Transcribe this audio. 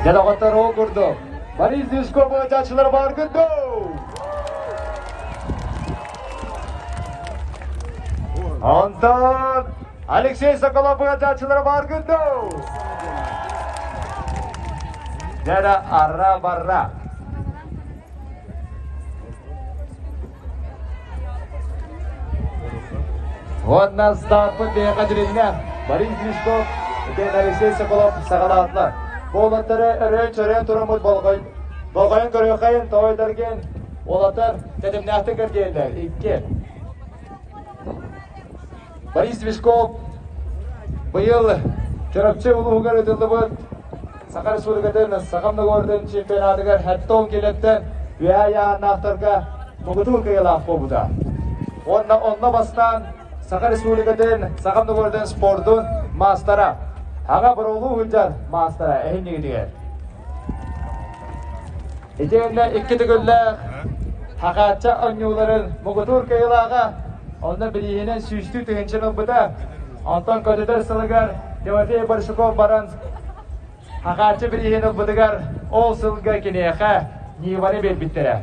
Дьэ доҕоттор ол курдук Борис Движков ыалдьааччылара бааргыт дуу? Онтон Алексей Соколов ыалдьааччылара бааргыт дуу? Дьэ арра-барра. Уонна стартпыт биһиэхэ дьүрүннэ. Борис Движков, диэн Алексей Соколов саҕалаатылар. Бу уолаттары өрөөн-чөрөөн тураммыт болҕойон көрүөххэйин, тоойдоргин уолаттар тэтимнээхтик эргийэллэр. Икки. Борис Движков быйыл Чурапчы улууһугар ыытыллыбыт Саха Республикатын Саха Многоорден чемпионатыгар хэттон килэттэн үөһээ ыйааһыннаахтарга муҥутуур кыайыылаах буолбута. Уонна онно бастаан Саха Республикатын Саха Многоорден спордун маастара, аҕа боруолуу сылдьар маастара эһиннигитигэр. Итиэннэ икки төгүллээх Хахаачча оонньууларын муҥутуур кыайыылааҕа онно бирииһинэн сүүстүү тыһыынчаны ылбыта. Онтон көтүтэр сылыгар Тимофей Барсуков баран Хахааччы бирииһин ылбытыгар ол сылга киниэхэ Ниваны биэрбиттэрэ.